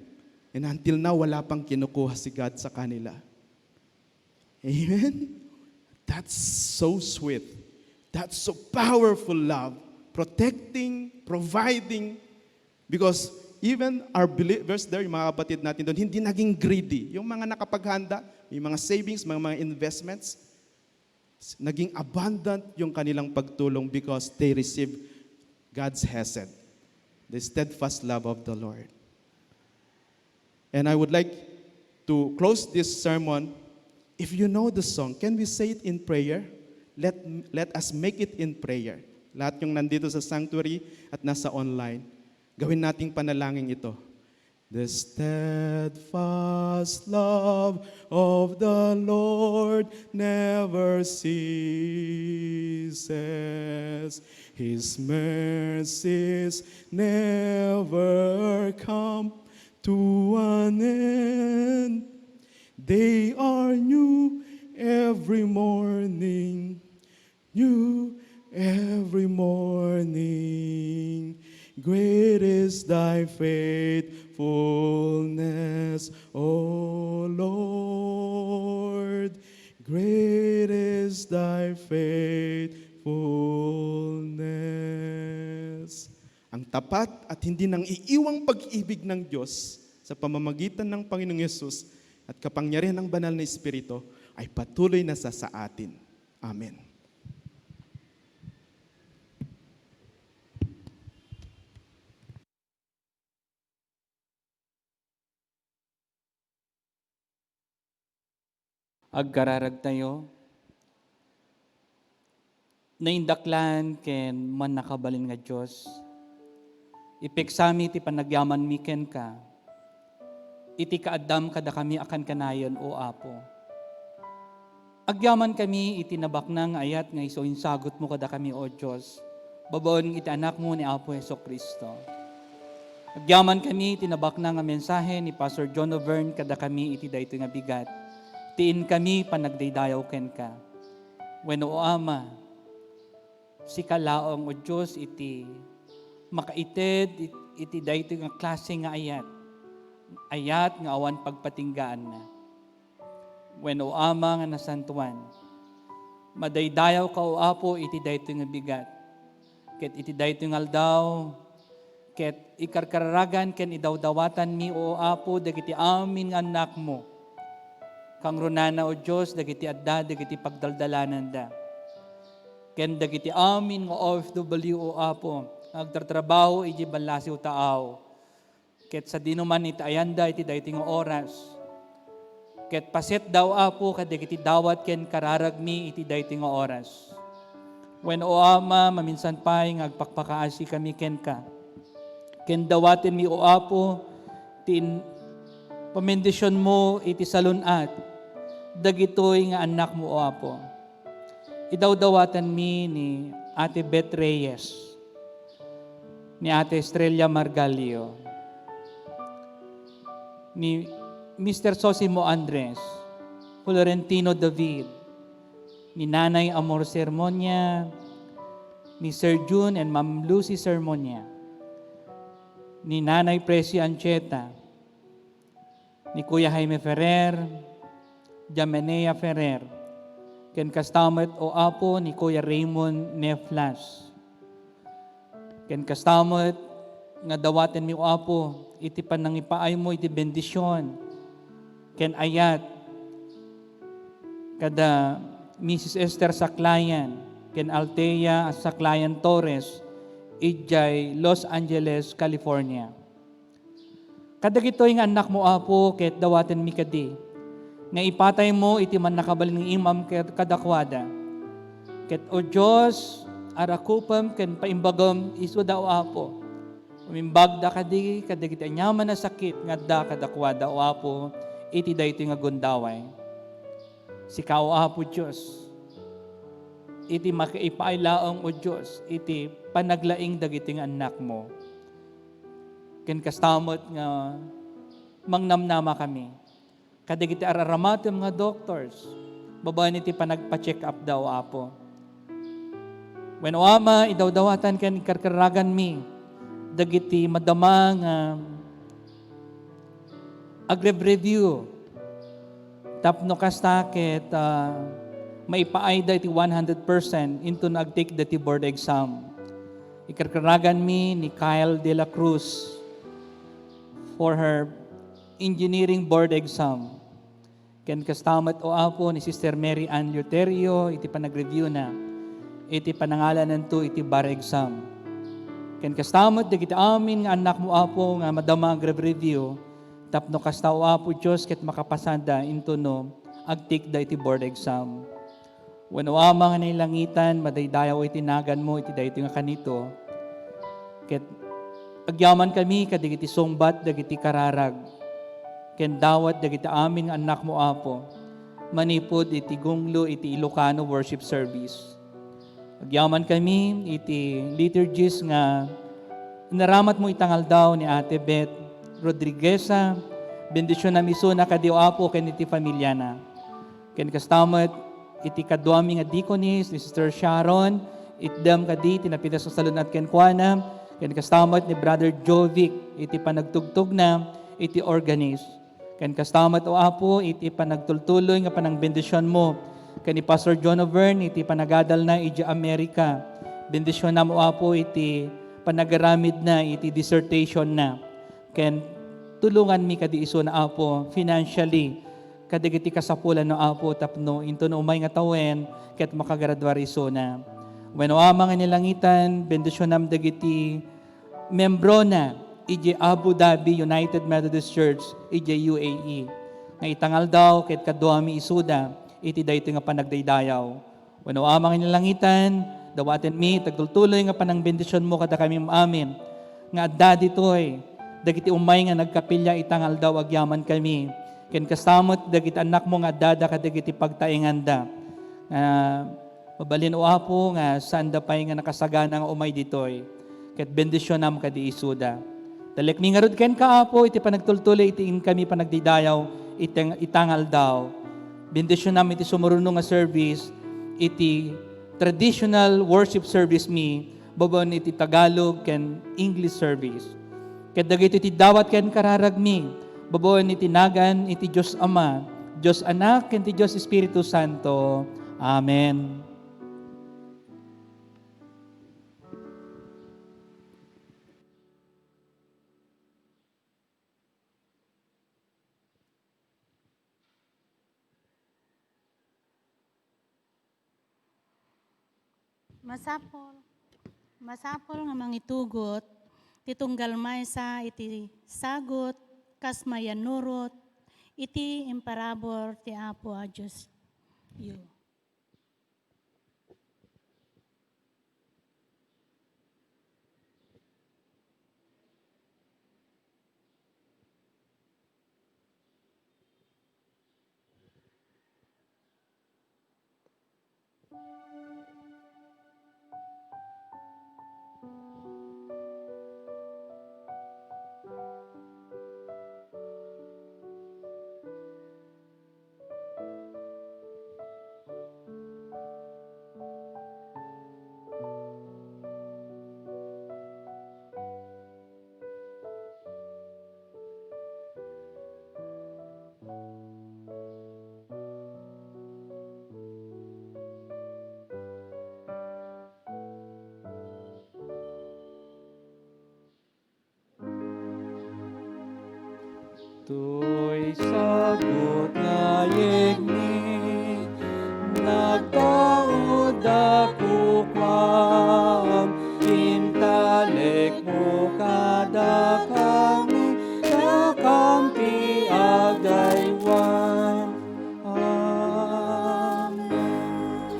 And until now, wala pang kinukuha si God sa kanila. Amen? That's so sweet. That's so powerful love. Protecting, providing. Because even our believers there, yung mga kapatid natin doon, hindi naging greedy. Yung mga nakapaghanda, may mga savings, mga, mga investments, naging abundant yung kanilang pagtulong because they receive God's hesed, the steadfast love of the Lord. And I would like to close this sermon. If you know the song, can we say it in prayer? Let, let us make it in prayer. Lahat yung nandito sa sanctuary at nasa online, gawin nating panalangin ito. The steadfast love of the Lord never ceases. His mercies never come to an end. They are new every morning. New every morning, great is thy faithfulness, O Lord. Great is thy faithfulness. Ang tapat at hindi nang iiwang pag-ibig ng Diyos sa pamamagitan ng Panginoong Yesus at kapangyarihan ng Banal na Espiritu ay patuloy na sa, sa atin. Amen. Agkararagtayo, naindaklan ken mannakabalin nga Dios, ipiksami ti panagyamanmi kenka, iti kaaddam kadakami a kankanayon, O Apo. Agyamankami iti nabaknang nga ayat nga isu insagutmo kadakami, O Dios, babaen iti Anakmo ni Apo Jesu-Cristo. Agyamankami iti nabaknang nga mensahe ni Pastor John Overn kadakami iti daytoy nga bigat, ti inkami panagdaydayaw kenka. Wen, O Ama, sika laeng, O Dios, iti makaited it-, iti daytoy nga klase nga ayat, ayat nga awan pagpatinggaanna. Wen, O Ama nga nasantoan, madaydayawka, O Apo, iti daytoy nga bigat. Ket iti daytoy nga aldaw, ket ikarkararagan ken idawdawatanmi, O Apo, dagiti amin nga annakmo. Kangrunana, O Dios, dagiti adda dagiti pagdaldalananda. Ken dagiti amin nga O F W, O Apo, nga agtartrabaho iti ballasiw taaw. Ket sadino man iti ayanda iti daytoy nga oras. Ket pasetda, O Apo, kadagiti dawat ken kararagmi iti daytoy nga oras. Wen, O Ama, maminsan pay nga agpakpakaasikami kenka. Ken dawatenmi, O Apo, ti in-, pamendisionmo iti salun-at dagitoy nga annakmo, O Apo. Idawdawatanmi ni Ate Beth Reyes, ni Ate Estrella Margalio, ni Mister Sosimo Andres, Florentino David, ni Nanay Amor Sermonia, ni Sir Jun and Ma'am Lucy Sermonia, ni Nanay Presi Ancheta, ni Kuya Jaime Ferrer, Jamenea Ferrer, ken kasta met, O Apo, ni Kuya Raymond Neflas. Ken kasta met nga dawatenmi, O Apo, iti panangipaaymo iti bendision ken ayat kada Missus Esther Saklayan ken Althea Saklayan Torres idiay Los Angeles, California. Kadagitoy nga annakmo, Apo, ket dawatenmi kadi nga ipataymo iti mannakabalin nga imam kad-, kadakuada. Ket, O Dios, arakupem ken paimbagem isuda, O Apo. Umimbagda kadi kadagiti aniaman a sakit nga adda kadakuada, O Apo, iti daytoy nga gundaway. Sika, O Apo Dios, iti makaipaay laeng, O Dios, iti panaglaing dagiti nga annakmo. Ken kasta met nga mangnamnamakami kadagiti ar-aramatem nga doctors babaen iti panagpa-check-up da, O Apo. Wen, O Ama, idawdawatan ken ikarkaraganmi dagiti madama nga agrev-review tapno kasta ket, ah, maipaayda iti one hundred percent inton agtake da ti board exam. Ikarkaraganmi ni Kyle de la Cruz for her engineering board exam. Ken kasta met, O Apo, ni Sister Mary Ann Luterio iti panagreviewna iti panangalananto iti bar exam. Ken kasta met dagiti amin nga annakmo, Apo, nga madama agreview tapno kasta, O Apo Dios, ket makapasada intono agtake da iti board exam. Wen, O Ama nga nailangitan, madaydayaw iti naganmo iti daytoy nga kanito. Ket agyamankami kadagiti sungbat dagiti kararag ken dawat dagiti amin nga annakmo, Apo, manipud iti gunglo iti Ilocano worship service. Agyamankami iti liturgies nga inaramatmo ita nga aldaw ni Ate Beth Rodrigueza. Bendisionam isuna kadi, O Apo, ken iti familiana. Ken kasta met iti kaduami nga deaconess, ni Sister Sharon, itdem kadi ti napitas nga salun-at kenkuana. Ken kasta met ni Brother Jovic iti panagtugtogna iti organist. Ken kasta met, O Apo, iti panagtultuloy nga panangbendisionmo ken ni Pastor John Overn iti panagadalna idiay Amerika. Bendisionam, O Apo, iti panagaramidna iti dissertationna. Ken tulonganmi kadi isuna, Apo, financially, kadagiti kasapulanna, Apo, tapno intono umay nga tawen ket makagraduar isuna. Wen, O Ama nga ni langitan, bendisionam dagiti membrona idiay Abu Dhabi United Methodist Church idiay U A E, nga ita nga aldaw ket kaduami isuda iti daytoy nga panagdaydayaw. Wen, O Ama nga ni langitan, dawatenmi ti agtultuloy nga panangbendisionmo kadakami amin nga adda ditoy, dagiti umay nga nagkapilya ita nga aldaw agyamankami, ken kasta met dagiti annakmo nga addada kadagiti pagtaenganda. Nga mabalin, O Apo, nga saanda pay nga nakasagana nga umay ditoy, ket bendisionam kadi isuda. Talekmi ngarud kenka, Apo, iti panagtultuloy iti inkami panagdidayaw iti, ita nga aldaw. Bendisionam iti sumuruno nga service, iti traditional worship service mi, babaen iti Tagalog ken English service. Ket dagitoy ti dawat ken kararagmi, babaen iti nagan iti Dios Ama, Dios Anak, ken ti Dios Espiritu Santo. Amen. Masapul, masapul nga mangitugot ti tunggal maysa iti sagut kas mayannurot iti imparabur ti Apo a Diosyo. Toy sagut nga yegmi, nagtaudda kukuam, intalekmo kadakami, dakam ti agdaywan. Amen.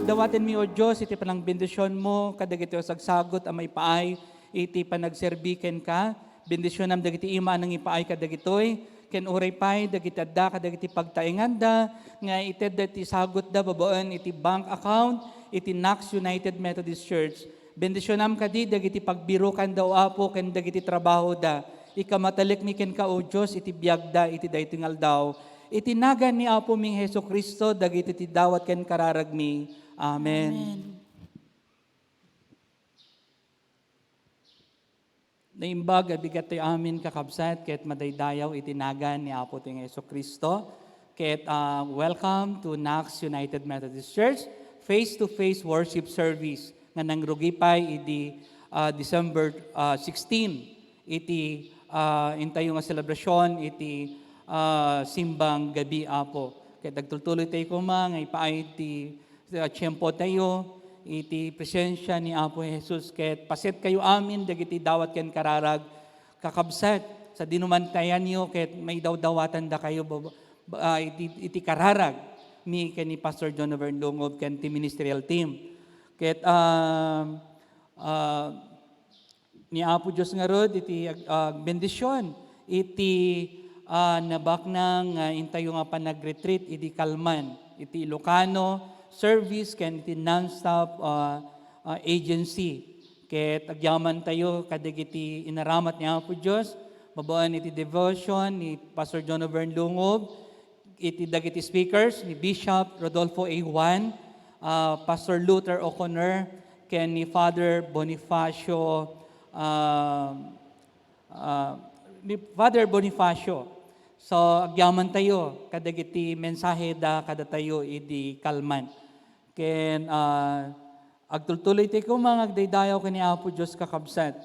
Dawatenmi, O Dios, iti panangbendisionmo kadagiti sagsagut a maipaay iti panagserbi kenka. Bendisionam dagiti ima a nangipaay kadagitoy, ken uray pay dagiti adda kadagiti pagtaenganda nga itedda ti sagutda babaen iti bank account iti Knox United Methodist Church. Bendisionam kadi dagiti pagbirokanda, O Apo, ken dagiti trabahoda. Ikamatalekmi kenka, O Dios, iti biagda iti daytoy nga aldaw. Iti nagan ni Apomi Jesu-Cristo, dagiti ti dawat ken kararagmi. Amen. Amen. Naimbag a bigat tayo amin, kakabsat, ket madaydayaw iti nagan ni Apo tayo nga Jesu-Cristo. Ket, ah, welcome to Knox United Methodist Church face-to-face worship service nga nangrugi pay idi, ah, December, ah, sixteen, iti, ah, intayo nga selebrasyon iti, ah, simbang gabi, Apo. Ket agtultuloy tayo koma nga ipaay ti sa tiempo tayo iti presensia ni Apo Jesus, ket paset kayo amin dagiti dawat ken kararag, kakabsat, sa dinumantayanyo ket maidawdawatan dakayo bab-, ba-, ah, iti, iti kararag mi ken ni Pastor John Overn Lungob ken ti ministerial team. Ket, ah, ah, ni Apo Dios ngarud iti ag-, agbendision iti, ah, nabaknang nga intayo nga panagretreat idi kalman iti Ilocano service ken iti Nonstop, ah, ah, Agency. Ket agyamantayo kadagiti inaramat ni Apo Dios babaen iti devotion ni Pastor John Overn Lungob, iti dagiti speakers ni Bishop Rodolfo A. Juan, ah, Pastor Luther O'Connor, ken ni Father Bonifacio, ah, ah, ni Father Bonifacio. So, agyamantayo kadagiti mensahe da kadatayo idi kalman. Ken, ah, agtultuloy ti kumang agdaydayaw ken ni Apo Dios, kakabsat.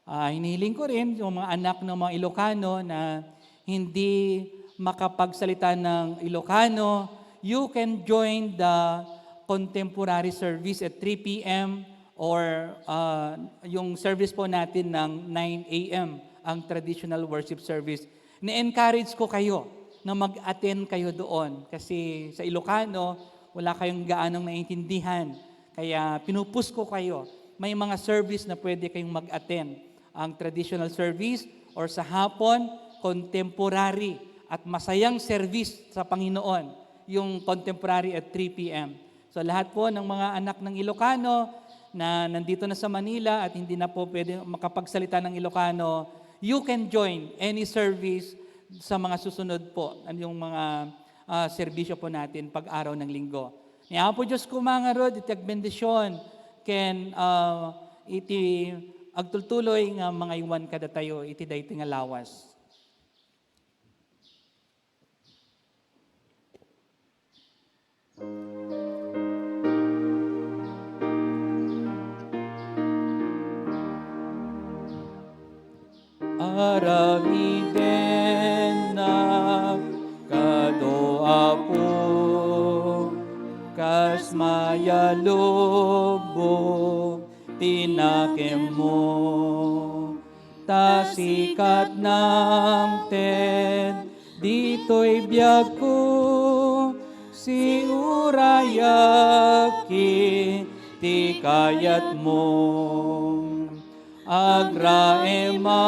Ah, hinihiling ko rin yung mga anak ng mga Ilocano na hindi makapagsalita ng Ilocano, you can join the contemporary service at three p m or, ah, yung service po natin ng nine a m, ang traditional worship service. Ni-encourage ko kayo na mag-attend kayo doon kasi sa Ilocano, wala kayong gaanong naiintindihan. Kaya pinupus ko kayo, may mga service na pwede kayong mag-attend. Ang traditional service or sa hapon, contemporary at masayang service sa Panginoon, yung contemporary at three p m. So, lahat po ng mga anak ng Ilocano na nandito na sa Manila at hindi na po pwede makapagsalita ng Ilocano, you can join any service sa mga susunod po, ano yung mga, ah, serbisyo po natin pag araw ng Linggo. Ni Apo Dios kumangarod iti agbendisyon ken, ah, iti agtultuloy nga mangaywan kadatayo iti daytoy nga lawas. Aramidennak kado Apo, kas mayalubbo ti nakemmo. Ta sika ti nangted ditoy biagko, siurayak iti kayatmo. Agraemak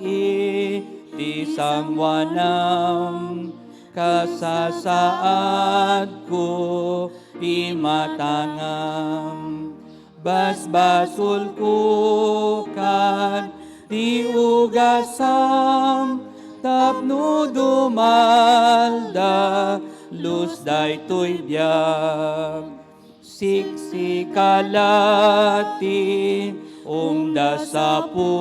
iti sangoanam, kasasaadko imatangam. Basbasolko kan ti ugasam tapno dumaldalus daytoy biag. Siksika la ti ungdasapo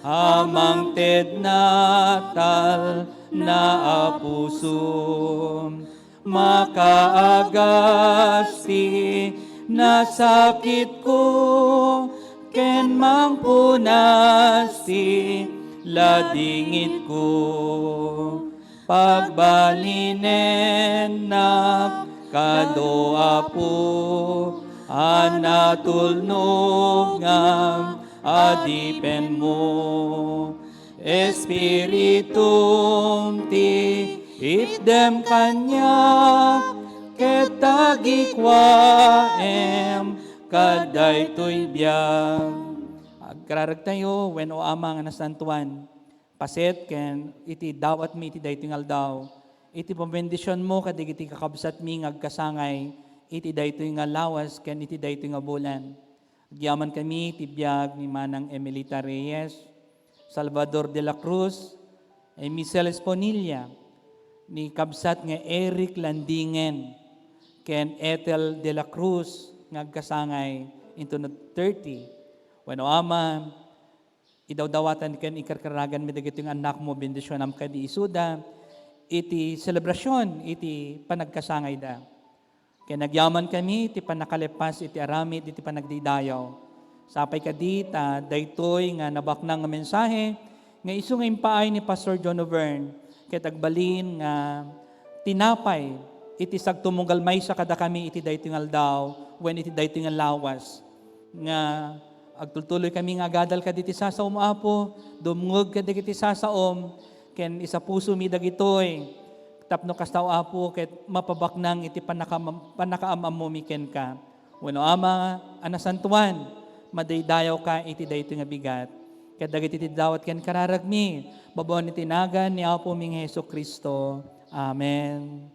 a mangted natalna a puso. Makaagas ti nasakitko ken mangpunas ti ladingitko. Pagbalinennak kado Apo a natulnog ngam adipenmo. Espiritum ti itdem kaniak, ket tagikuaem kad daytoy biag. Agkararagtayo, wen, O Ama nga nasantoan, paset ken iti dawatmi iti daytoy nga aldaw, iti pambendisionmo kadagiti kakabsatmi nga agkasangay iti daytoy nga lawas ken iti daytoy nga bulan. Agyamankami ti biag ni Manang Emelita Reyes, Salvador de la Cruz, Emisel Esponilla, ni kabsat nga Eric Landingen, ken Ethel de la Cruz nga agkasangay inton thirty. Wen, O Ama, idawdawatan ken ikarkaraganmi dagitoy nga annakmo, bendisionam kadi isuda iti selebrasion iti panagkasangayda. Ken agyamankami iti pannakalepas iti aramid iti panagdaydayaw. Sapay kadi ta daytoy nga nabaknang nga mensahe nga isu nga impaay ni Pastor John Overn ket agbalin nga tinapay iti sagtumunggal maysa kadakami iti daytoy nga aldaw wen iti daytoy nga lawas nga agtultuloykami nga agadal kaditi sasaom, Apo, dumngeg kadagiti sasaom, ken isapusomi dagitoy tapno kasta, Apo, ket mapabaknang iti pannakaam-, pannakaam-ammomi kenka. Wenno, Ama a nasantoan, madaydayawka iti daytoy nga bigat. Ket dagiti ti dawat ken kararagmi, babaen iti nagan ni Apomi nga Jesu-Cristo. Amen.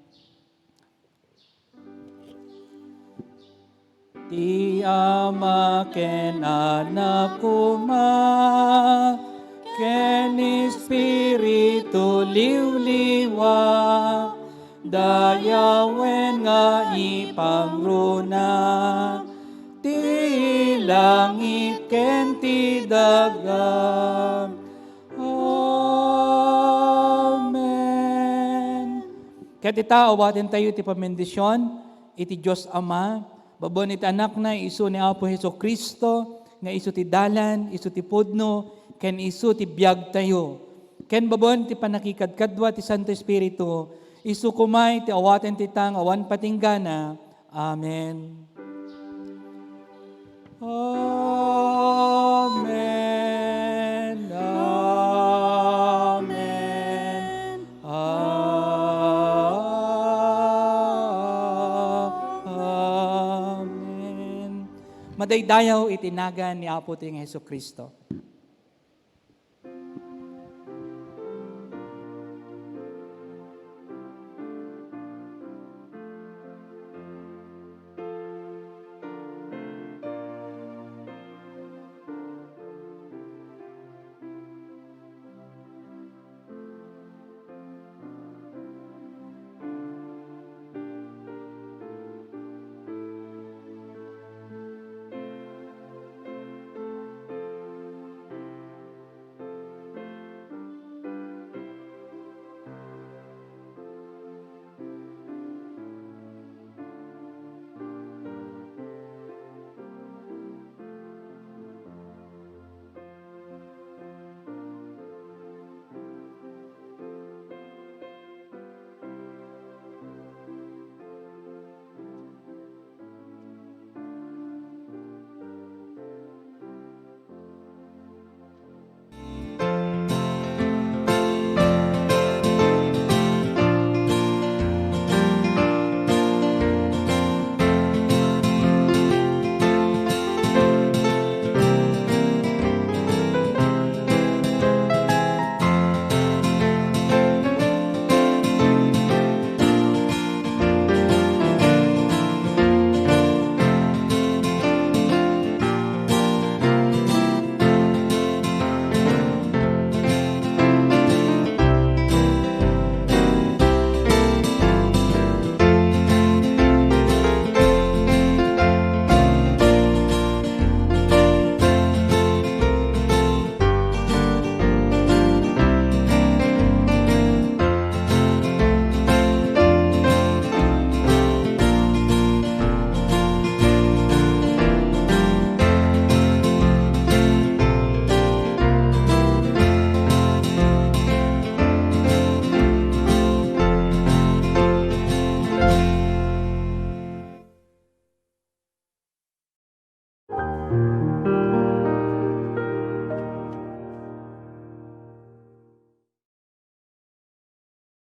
Ti Ama ken Anak koma, ken Espiritu liwliwa, dayawen nga ipangruna, ti langit ken ti daga. Amen. Ket ita, awatentayo ti pamendisyon iti Dios Ama, babaen iti Anakna, isu ni Apo Jesu-Cristo, nga isu ti dalan, isu ti pudno, ken isu ti biagtayo. Ken babaen ti pannakikadkadua ti Santo Espiritu, isu koma iti awaten ti tang awan patinggana. Amen. Amen. Amen. Amen. Madaydayaw iti nagan ni Apo ti nga Jesu-Cristo.